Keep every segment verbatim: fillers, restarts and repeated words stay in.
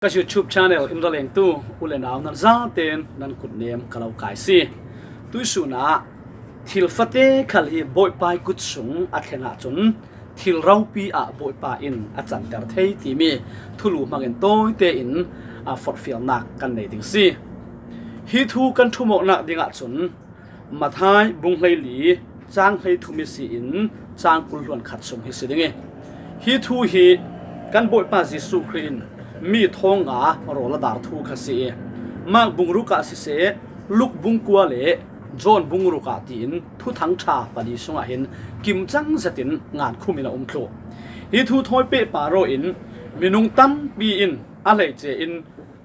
Ka YouTube channel in ra lengtu u le nau nan zaten nan kutnem ka lo kai si. Tuisunah thil fate khal hi Bawipa ih kut sung a thlen ahcun thil ropi ah Bawipa in a canter thei timi thulu hmangin tawite in a forhfialnak kan nei ding si. Hi thu kan ṭhumawknak dingah cun Matthai bung hleili cang hleithum ihsi in cang kul hluan khat sung hi si ding ih, hi thu hi kan Bawipa Jesuh Khrih in mi thawng nga rawl a dar thu kha si ih, Mark bung ruk ah siseh, Luk bung kua le John bung ruk ah tiin Thuthang ṭha pali sungah hin kimcang zetin ngankhum in a um thluh. Hi thu thawi pehpar aw in minung tampi in a hleice in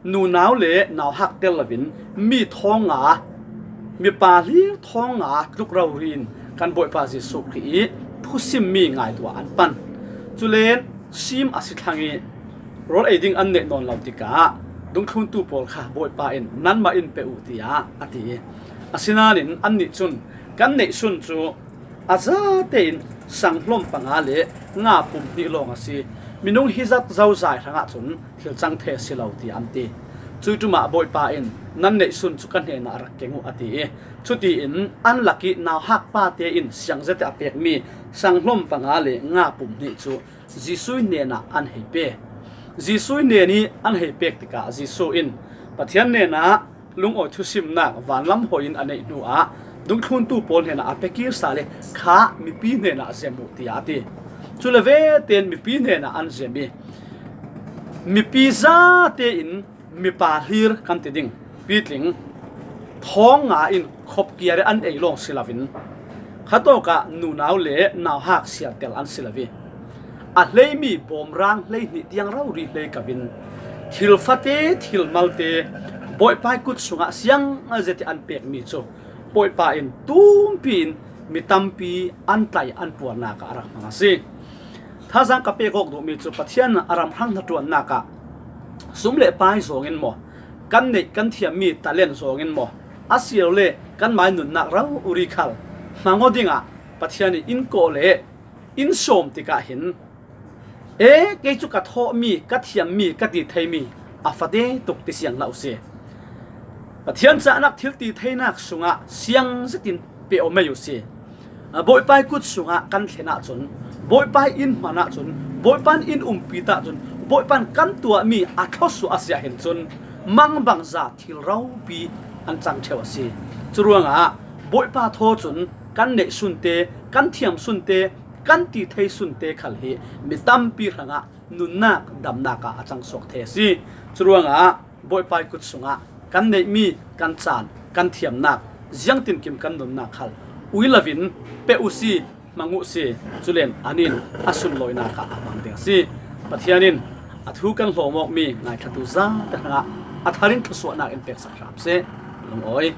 nunau le nauhak tel loin mi thawng nga, mipa hlir thawng nga tluk rori in kan Bawipa Jesuh Khrih ih thusimmi ngaihtuah an pan. Cule sim a si thlang ih rawl ei ding an neih nawn lo tikah dungthluntu pawl kha Bawipa in nanmah in pe uh tiah a ti. Asinain annih cun kan neihsun cu a zatein sanghlawm panga le nga pum hnih lawng a si. Minung hi zat zozai hrangah cun thil cang thei a si lo, tiah an ti. Cuih ṭumah Bawipa in, "Nan neihsun cu ka hnenah rak keng uh," a ti ih, cutiin an lakih nauhak pate in siangzete a pekmi sanghlawm panga le nga pum hnih cu Jesuh hnenah an hei pe. Jesuh hnen ih an hei pek tikah Jesuh in Pathian hnenah lungawi thusimnak vanlam hawi in a neih hnuah dungthluntu pawl hnenah a pekirsa le kha mipi hnenah zem uh, tiah a ti. Cule veten mipi hnenah an zem ih, mipi zate in mipa hlir kan ti ding pitling thawng nga in khop kiar ih an ei lawng si loin, khatawkah nunau le nauhak sialtel an si lo ih, a hleimi bawmrang hleihnih tiang rori hlei ko in, thil fate, thil malte Bawipa ih kut sungah siangzet ih an pekmi cu Bawipa in tumpi in mi tampi an tlai an puarnak ah a rak hmang a si. Thazaang ka pek awk duhmi cu Pathian a ram hrang hnaṭuannak ah sum le pai zawngin maw, kan neih kan thiammi talent zawngin maw, a si lo le kanmai nunnak rori khal hmang aw dingah Pathian ih in kawh le in sawm tikah hin, "E, kei cu ka thawhmi, ka thiammi, ka ti theimi a fate tuk," ti siang hlah uh si. Pathian cahnak thil ti theinak sungah siang zetin pe aw mei uh si. Bawipa ih kut sungah kan thlen ahcun, Bawipa ih in hman ahcun, Bawipa in in umpi tahcun, Bawipa in kan tuahmi a thlawsuah a si ahhin cun mangbangza thil ropi an cang ṭheu a si. Curuangah Bawipa thaw cun kan neihsunte, kan thiamsunte, kan ti theisunte khal hi mi tampi hrangah nunnak damnak ah a cang suak thei a si. Curuangah Bawipa ih kut sungah kan neihmi, kan caan, kan thiamnak, ziangtinkim kan nunnak khal ui loin pe uh si, hmang uh si. Culen an in a sunlawinak ah a hmang ding a si. Pathian in a thu kan hlawm awkmi ngaithlatu zate hrangah a thar in thluasuahnak in peksak hram seh. Lungawi.